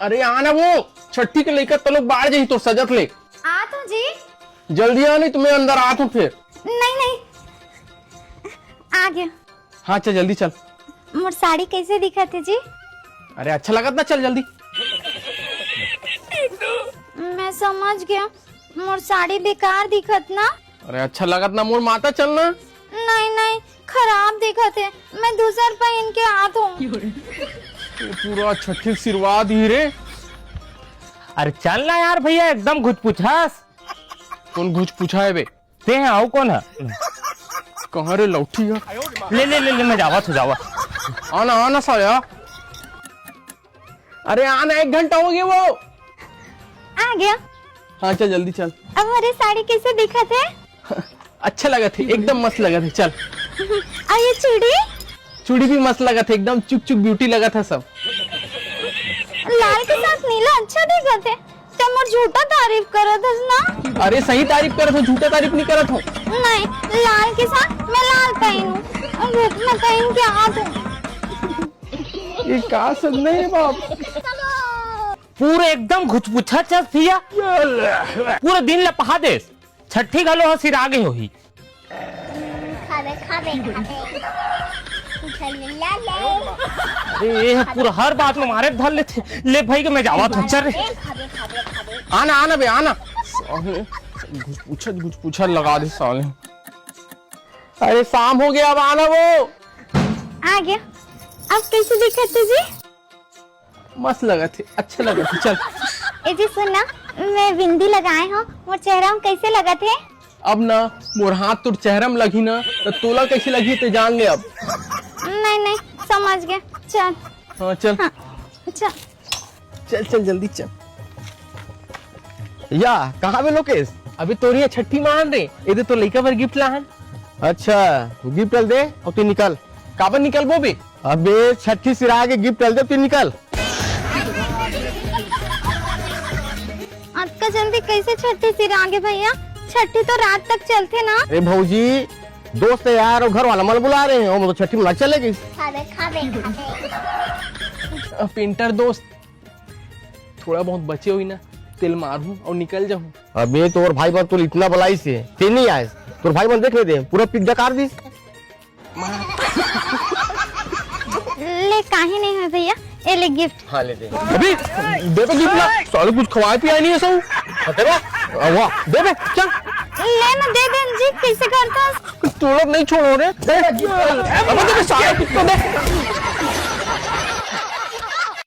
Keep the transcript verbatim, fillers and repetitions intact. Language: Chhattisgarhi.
अरे आना वो, छट्ठी के लइका तलोक बाढ़ जाही तोर सजत ले। आत हूँ जी। जल्दी आ, नहीं तो मैं अंदर आत हूँ फिर। नहीं, नहीं, आ गया। हाँ, चल जल्दी चल। मोर साड़ी कैसे दिखत है जी? अरे अच्छा लगत ना, चल जल्दी। मैं समझ गया, मोर साड़ी बेकार दिखत ना। अरे अच्छा लगत ना मोर माता, चल ना। नहीं, नहीं, खराब दिखत है, मैं दूसर पहन के आत हूँ। ये पूरा छट्ठी आशीर्वाद ही रे। अरे चल ना यार भैया, एकदम घुच पूछस। कौन घुच पूछा है बे? ते हैं, आओ कौन है? कहाँ रे लौठी है? ले, ले, ले, ले, मैं जावत हूँ, जावत। आना, आना साया। अरे आना, एक घंटा हो गया वो। आ गया। हाँ, चल जल्दी चल। अब अरे साड़ी कैसे दिखत है? अच्छा लगत है, एकदम मस्त लगत है। चल। और ये चूड़ी? चूड़ी भी मस्त लगत है, एकदम चुक चुक ब्यूटी लगत है सब। लाल के साथ नीला अच्छा दिखत है। ते मोर झूठा तारीफ करत हस ना? अरे सही तारीफ करत हो, झूठा तारीफ नहीं करत हो। नहीं, लाल के साथ मैं लाल पहनू, घुटना पहन के आत हूँ। ये का सच नहीं है बाप। पूरा एकदम घुचपुछा चस भैया। पूरा दिन लपहा देस। छट्ठी घलो ह सिरा गे होही। खाबे, खाबे, खाबे। उठल ला ले। अरे, ये ह पूरा हर बात में मारे धर लेथे। ले भाई के मैं जावत हूँ, चल रे। खाबे, खाबे, खाबे। आना, आना बे, आना। साले, घुचपुछा, घुचपुछा लगा दे साले। अरे, शाम हो गया, अब आना वो। आ गया। अब कैसे दिखत है जी? मस्त लगत हे, अच्छा लगत हे, चल। ए जी सुन ना, मैं बिंदी लगाए हूँ, मोर चेहरा में कैसे लगत हे? अब ना मोर हाथ तोर चेहरा में लगही ना, तो तोला कैसे लगही ते जान ले अब। नहीं नहीं, समझ गए, चल। हाँ चल। हाँ, चल। चल चल जल्दी चल। या कहाँ बे लोकेश? अबे तोर ये छट्ठी मान रे, ए दे तो लइका बर गिफ्ट लाहन। अच्छा, गिफ्ट ल दे अउ तू निकल। काबर निकलबो बे? अबे छट्ठी सिरा के गिफ्ट ल दे, तू निकल। अतका जल्दी कैसे छट्ठी सिरा गे भैया? छट्ठी तो रात तक चलथे ना। अरे भौजी, दोस्त यार अउ घर वाला मन बुला रहे हैं, ओमा तो छट्ठी मना चलेगी। खाबे, खाबे, खाबे। पेंटर दोस्त, थोड़ा बहुत बचे होही ना, तेल मारहूँ अउ निकल जाहूँ। अबे तोर भाई बन तोर इतना बलाइस हे, ते नहीं आयस। तोर भाई बन देख ले दे, पूरा पिक डकार दिस। ले, काहे नहीं है भैया, ए ले गिफ्ट। हाँ, ले दे। अभी दे बे गिफ्ट ला, साले कुछ खवाए पियाए नहीं है सब। दे बे। वाह, दे बे, चल। ले ना, दे दे जी, कैसे करता? तोला नहीं छोड़ो रे। अबे दे बे, साले कुछ तो दे।